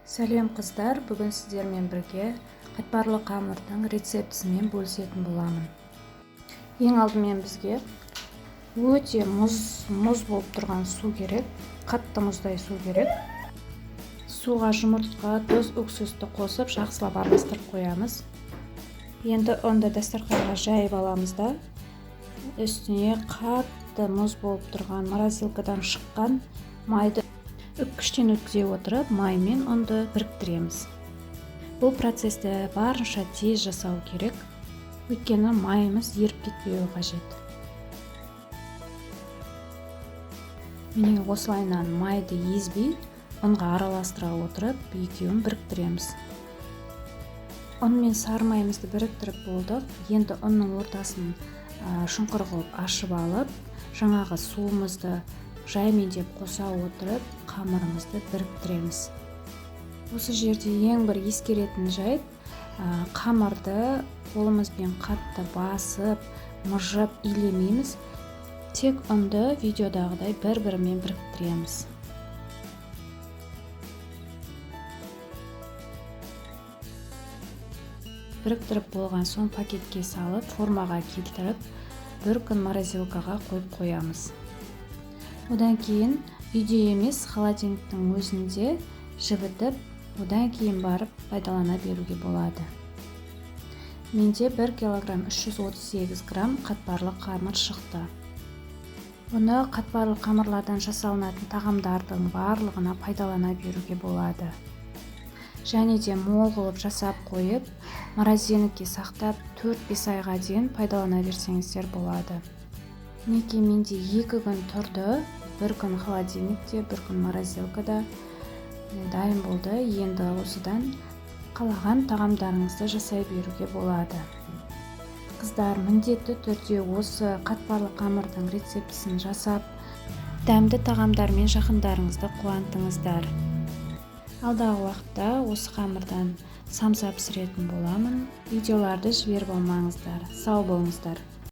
Сәлем қыздар, бүгін сіздермен бірге қатпарлы қамырдың рецептісімен бөлісетін боламын. Ең алдымен бізге өте мұз болып тұрған су керек, қатты мұздай су керек. Суға жұмыртқа, тұз, уксусты қосып жақсылап араластырып қоямыз. Енді ұнды дастарханға жайып аламыз да, үстіне қатты мұз болып тұрған морозилкадан шыққан майды үккіштен өткізе отырып, май мен ұнды біріктіреміз. Бұл процесті барынша тез жасау керек, өйткені майымыз еріп кетпеуі қажет. Міне осылайынан майды езбей ұнға араластыра отырып, екеуін біріктіреміз. Ұн мен сары майымызды біріктіріп болдық. Енді ұнның ортасын шұңқыр қылып ашып алып, жаңағы суымызды жаймендеп қоса отырып, қамырымызды біріктіреміз. Осы жерде ең бір ескеретін жайт, қамырды қолымызбен қатты басып, мыжып илемейміз. Тек ұнды видеодағыдай бір-бірімен біріктіреміз. Біріктіріп болған соң пакетке салып, формаға келтіріп, бір күн морозилкаға қойып қоямыз. Одан кейін үйде емес, холодильниктің өзінде жібітіп, одан кейін барып пайдалана беруге болады. Менде 1 килограмм 338 грамм қатпарлы қамыр шықты. Бұны қатпарлы қамырлардан жасалынатын тағамдардың барлығына пайдалана беруге болады. Және де мол қылып жасап қойып, морозильникке сақтап 4-5 айға дейін пайдалана берсеңіздер болады. Мінекей менде 2 күн тұрды, бір күн холодильникте, бір күн морозилкада дайын болды. Енді осыдан қалаған тағамдарыңызды жасай беруге болады. Қыздар, міндетті түрде осы қатпарлы қамырдың рецептісін жасап, дәмді тағамдармен жақындарыңызды қуантыңыздар. Алдағы уақытта осы қамырдан самса пісіретін боламын. Видеоларды жіберіп алмаңыздар. Сау болыңыздар.